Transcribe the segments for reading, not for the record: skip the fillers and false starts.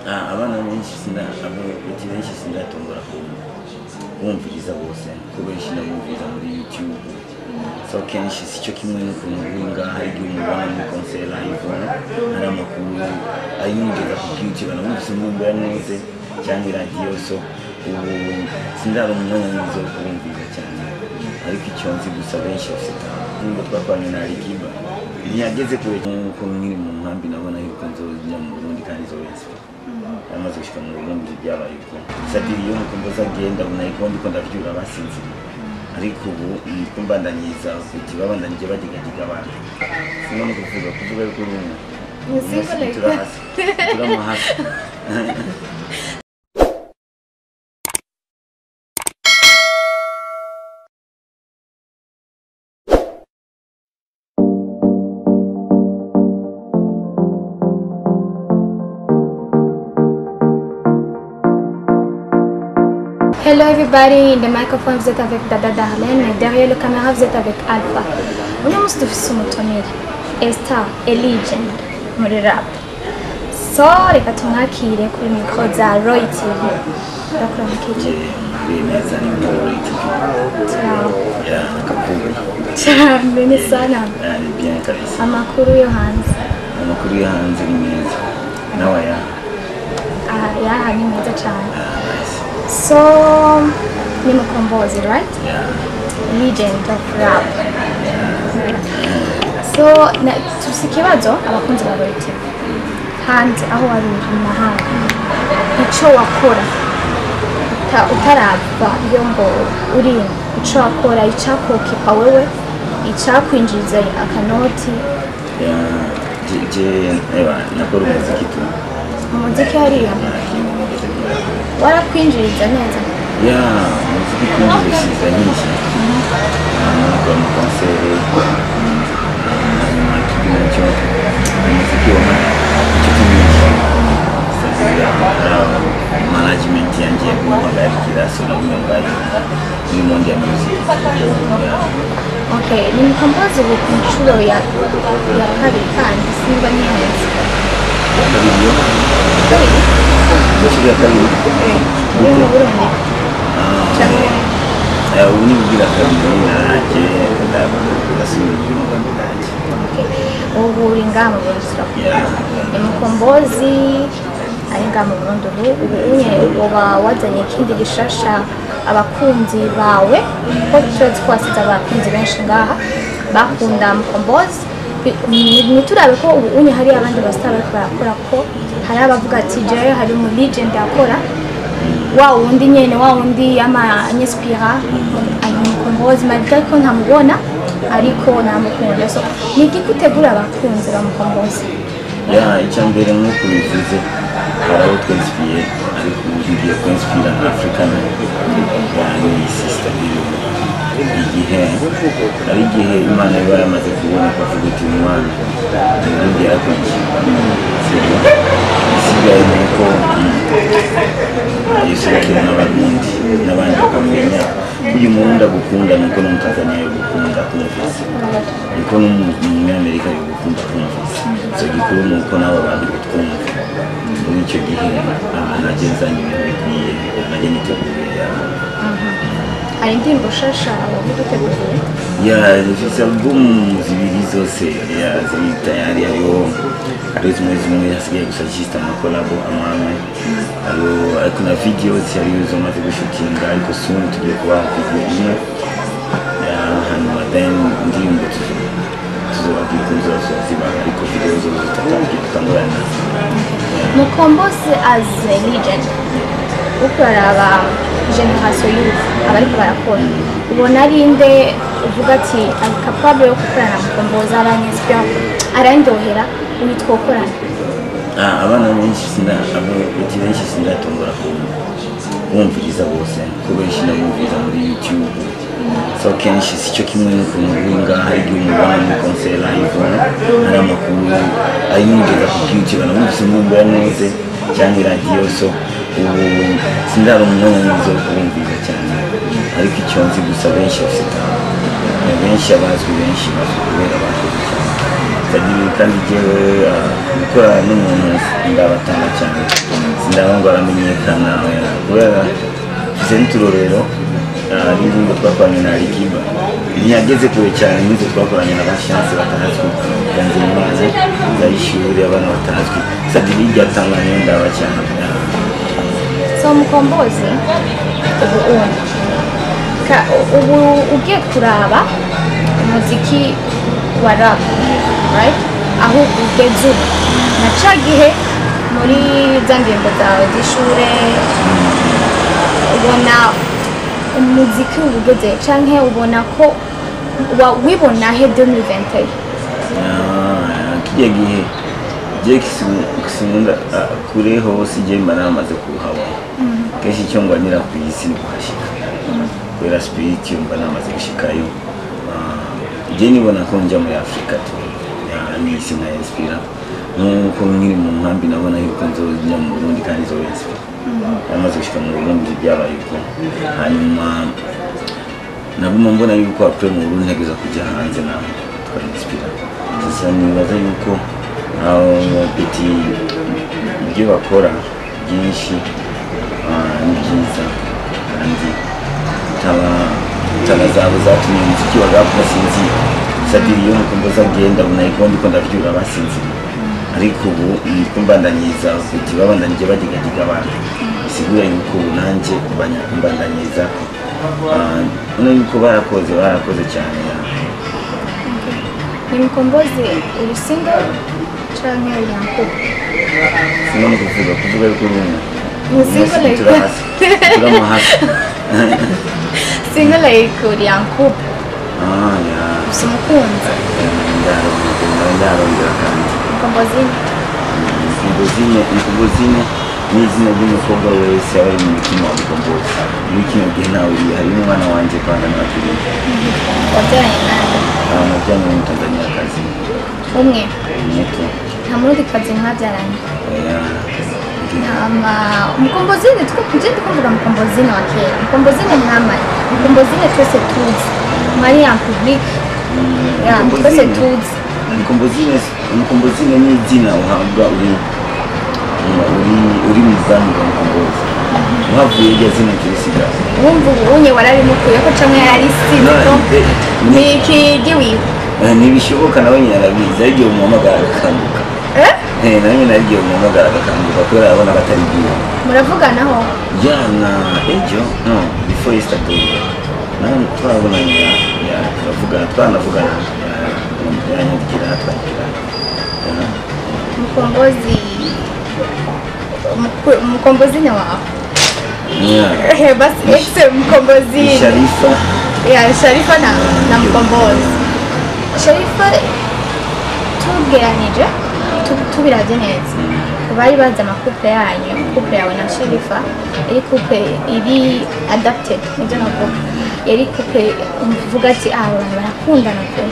Abana benshi sina abeti benshi sindatongora kumviriza bose ko benshi ndabumviriza muri YouTube. So kenshi sico kimwe n'ukuntu uri ngaha, hari igihe umubona muri concert live, hari amakuru ayumviriza ku YouTube anamwumvise indirimbo yanuze cyangwa iradiyo. So ubu sindaba umwanya mwiza wo kubumviriza cyane, ariko icyo nzi gusa benshi bafite nubwo twakoranye na Alikiba ntiyageze kure. Nkuko nkiri mu nkambi nabona yuko nzojya mu Burundi kandi nzobensi amaze gushika mu Burundi byabaye uko. Sadiri iyo Mukombozi agenda ubona yuko ndiko ndavyura basinziriye, ariko ubu ndiko mbandanyiza kuti babandanyije badigagiga abantu. Singo no kuvuga yuko uri Ni turahasi turamuhasi. Hello everybody, in the microphone vous êtes avec Dada Darlene et derrière la caméra vous êtes avec Alpha. Uno munsi dufise umutumire, a star, a legend muri rap. So reka tumwakire kuri micro za Roy TV. Ndakuramukije. Muri neza ni muri Roy TV. Ciao. Ya kakubu. Cyane ni sana. Ni bien kabisa. Amakuru yo hanze. Amakuru yo hanze ni meza. Nawe ya? Ah, ya ni meza cyane. Nice. So, ni Mukombozi, right? Yeah. Legend of rap. Yeah. So, tufise ikibazo abakunzi ba Roy TV. Hanze aho wari uri mu mahanga, ico wakora utarava iyo ngo urimo, ico wakora icakokipa wewe, icakwinjiriza akanoti? Yeah. Je eba nakora umuziki tu. Umuziki hariya Nta kintu nigeze nkora. Warakwinjiriza neza? Yeah, umuziki kwinjiriza nyinshi. Nakora ama concert, hanyuma ikindi nacyo umuziki wa inshuti nyinshi. C'est-à-dire management yanjye guhagarikira, so nagumye ngayo muri monde ya music. Yeah. Okay, ni Mukombozi ubu ku nshuro ya kabiri kandi simba nihenze. Kabiri yo? Kabiri. Inshuro ya kabiri. Uri mu Burundi canke? Ubu ni bugira kabiri nanjye ndasubira inyuma nanjye. Okay. Ubu uri ngaha mu Burundi turakubona. Yeah. Ni Mukombozi ari ngaha mu Burundi ubu unye woba wazanye ikindi gishasha abakunzi bawe, kuko turazi ko wasize abakunzi benshi ngaha bakunda Mukombozi. Ntiturabe ko ubu unye hari abandi ba star bariko barakora, ko hari abavuga ati jewe hari umu legend akora wa wundi nyene, wa wundi yama anyinspira ari Mukombozi, malgré ko ntamubona ariko namukunda. So ni iki utegura abakunzi ba Mukombozi? Ya, icya mbere nk'uko bivuze hari abo twinspiye, ariko ubu ngiye kwinspira Africa yani sister. Igihe ari igihe Imana iba yamaze kubona ko avuga uti umwana ubundi yarakwiye, sibyo? Isigaye ni uko yisohokera n'Abarundi n'abandi bakamenya ko uyu Murundi agukunda, nuko n'Umutanzaniya yagukunda kumvise, niko n'Umunyamerika yagukunda kumvise. So gikuru ni uko n'abo bantu batwumva. Muri icyo gihe najye nzanye ibintu bikwiye, najye niteguye ya. Hari indirimbo shasha waduteguriye? Ya, zifise album zibiri zose ya ziri tayari. Hariho zimwe zimwe hasigaye gusa just ama collabo amwe hariho, ariko na videos hariho izo maze gushutinga, ariko soon tugiye kubaha video imwe. Ya, hanyuma then indirimbo tuzobabwira ukuntu zozo ziba, ariko video zo zitatangiye dutangurana nazo. Mukombozi as a legend, uko uraraba génération y'ubu abariko barakora, ubona ari nde uvuga ati ari capable yo gukorana na Mukombozi, aranyinspira, arandyohera, uyu twokorana? Abana benshi sina abeti benshi sindatongora kumviriza bose ko benshi ndabumviriza muri YouTube. So kenshi sico kimwe n'ukuntu uri ngaha, hari igihe umubona muri concert live, hari amakuru ayumviriza ku YouTube anamwumvise indirimbo yanuze cyangwa iradiyo. So ubu sindaba umwanya mwiza wo kubumviriza cyane, ariko icyo nzi gusa benshi bafite benshi abazwi, benshi bazwi kubera bakoze cyane. C'est-à-dire kandi jewe gukorana n'umuntu ndabatanga cyane. Sindaba ngo aramenyekana kubera mfise n'uturorero n'indirimbo twakoranye na Alikiba ntiyageze kure cyane n'izo twakoranye na ba Chance batazwi, Ganzimana zayishuri abana batazwi Sadiri ryatanga niyo ndaba cyane. So Mukombozi, ubu undi ubu ugiye kuraba umuziki wa rap, right, aho ugeze ubu na ca gihe muri za ndirimbo zawe z'ishure, ubona umuziki ubu ugeze canke ubona ko wibona he 2021? Ah, kijya gihe je sinkunda kure hose, je mba namaze kuhabona kenshi. Icyo ngwanira ku isi ni kuhashika kubera spirit mba namaze gushikayo. Ah, je nibona ko nja muri Afrika tu ni isi nka inspira nkuko nkiri mu nkambi nabona yuko nzoja mu Burundi kandi nzoba inspira. Namaze gushika mu Burundi byabaye uko, hanyuma naguma mbona yuko après mu Burundi ntegereza kujya hanze naho tukainspira. Sasa nibaza yuko abo petits ibyo bakora byinshi ni byiza kandi taba zabo zatumye umuziki wa rap basinzira. Sadiri iyo Mukombozi agenda ubona ko ndiko ndavyura basinziriye, ariko ubu ndiko mbandanyiriza petit babandanyije badigadiga abantu, bisigura yuko ubu nanjye mbandanyiriza ko ubona yuko barakoze cyane. Ni Mukombozi, uri single canke uri en couple? Singo no kuvuga yuko uri umwe. Ni single like Turahasi turamuhasi. Single like uri en couple? Ah, ya. Ufise umukunzi? Ndarondera kandi. Mukombozi. Mukombozine ni izina ry'umukobwa wese aba ari mu mutima wa Mukombozi. Muri kino gihe ntawe uri, harimo umwana wanje kwanga n'abakiriya. Wabyaranye nande? Nabyaranye n'Umutanzaniyakazi. Umwe? Muto. Nta murundi kazi mwabyaranye? Oya. Hama Mukombozine, nje ndikuvuga Mukombozine wa kera, Mukombozine mwamanye, Mukombozine twese tuzi mwari en public ya twese tuzi. Mukombozine ni izina uhabwa uri mu bwami bwa Mukombozi, uhavuye irya zina kirisiga. Wumva ubu unye warabimukuyeko canke yarisize? No, ko ni ikigiwiwe. Ntibishoboka, nawe nyine arabizi, ari igihe umuhamagara agakanguka. Eh? Nawe nyine ari igihe umuhamagara agakanguka kubera arabona ko atari bwiwe. Muravuganaho? Ya, na ejo, no before yesterday nawe twabonanye, ya turavugana, twanavugana, yanyandikira, twandikira ya. Mukombozi, Mukombozine wawe? Ya. Basi ex Mukombozine. Sharifa. Ya Sharifa na Mukombozi. Sharifa tugeranije tubiravye neza, bari bazi ama couple yanyu, couple yawe na Sharifa iri couple iri adapted, nibyo navuga, yari couple uvuga ati ah, abantu barakundana pe.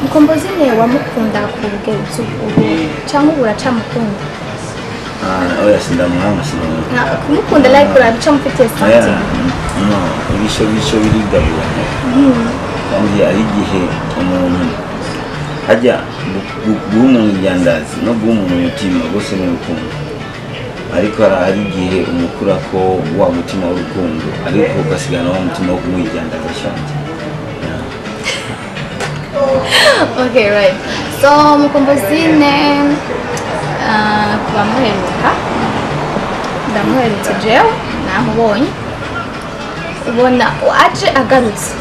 Mukombozine wamukunda ku rugero ubu cyangwa ubu uracamukunda? Ah, oya, sindamwanga, sindamwanga. Kumukunda like urabicamufitiye Oya, something? no, ibisho birigabura kandi hari igihe umuntu hajya guha umuntu iryandazi no guha umuntu umutima rwose ni urukundo, ariko hari igihe umukura ko wa mutima w'urukundo ariko ugasigana wa mutima wo kumuha iryandazi ashonje. Okay, right. So Mukombozine, kuba muheruka, ndamuherutse jewe namubonye, ubona aje agarutse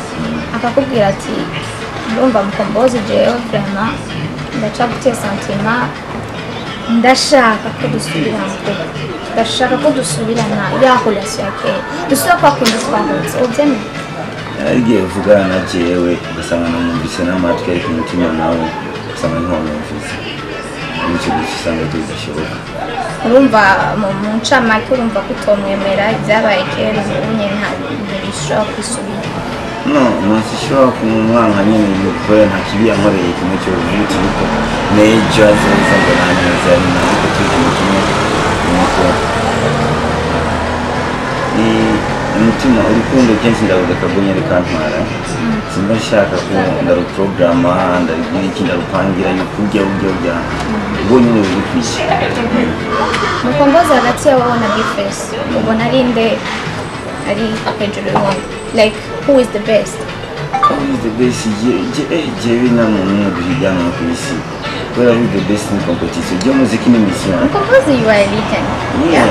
akakubwira ati ndumva Mukombozi, jewe vraiment ndacagutiye sentiment, ndashaka ko dusubirana, ndashaka ko dusubirana ya relation ya kera, dusubira kwa kundi twahutse, ubyemeye? Hari igihe uvugana na jewe ugasanga namwumvise n'amatwi ariko umutima nawe ugasanga ntiwamwumvise, nicyo gihe usanga bidashoboka. Urumva mu ncamake urumva ko utomwemera, ibyabaye kera ubu nyine ntibishobora kwisubira. No, sishobora kumwanka nyine kubera nta kibi yankoreye kimwe cyo uvuga yuko n'ejo azoza ngo naneza ariko turi kumwe kimwe nuko ni umutima urukundo kenshi ndabona akagumye rikantwara. Simba nshaka ko ndaruprograma, ndarugira iki, ndarupangira yuko ujya ujya ujya ubwo nyine buri. Mukombozi, hagati ya wowe na B-Face, ubona ari nde ari hejuru y'uwundi? Like, who is the best? Who is the best? Jewe nta muntu n'umwe duhiganwa ku isi, kubera who is the best ni competition. Je, muziki ni mission. Mukombozi, you are a legend. Yeah.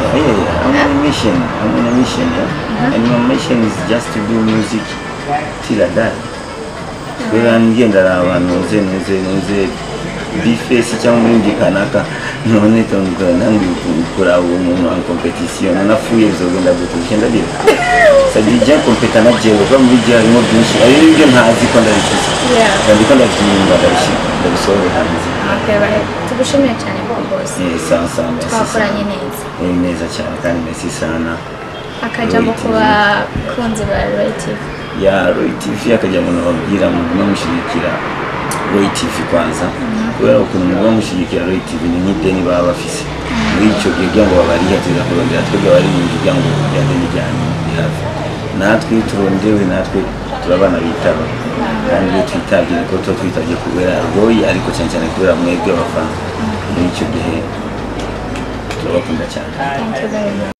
I'm on a mission. I'm on a mission, yeah. And my mission is just to do music till I die. Kubera ngenda araba nuze B-Face cyangwa umuririmbyi kanaka, none nange kuraba uwo muntu en competition, napfuye bizogenda gute? Bigenda bira sadi je competa na jewe, kuko muri je harimo byinshi, hari n'ibyo ntazi ko ndabifise. Ndiko ndavyimba, ndabishira, ndabisohora hanze. Okay, right. Tugushimiye cyane, Mukombozi. Eh, sawa sawa, merci sana. Twakoranye neza. Eh, neza cyane kandi merci sana. Akajambo Roy ku TV. bakunzi ba Roy TV. Ya Roy TV, akajya mu babwira mugume mushyigikira Roy TV kwanza, kubera ukuntu mugume mushyigikira Roy TV ni nk'ideni baba bafise muri icyo gihe, kugira ngo babarihe tuza kurondera twebwe abaririmbyi, kugira ngo rya deni ryanyu rihave. Natwe iyo turondewe, natwe turabana bitaba, kandi iyo twitabye niko tuba twitabye kubera Roy, ariko cyane cyane kubera mwebwe abafana. Muri icyo gihe turabakunda cyane. Thank you very much.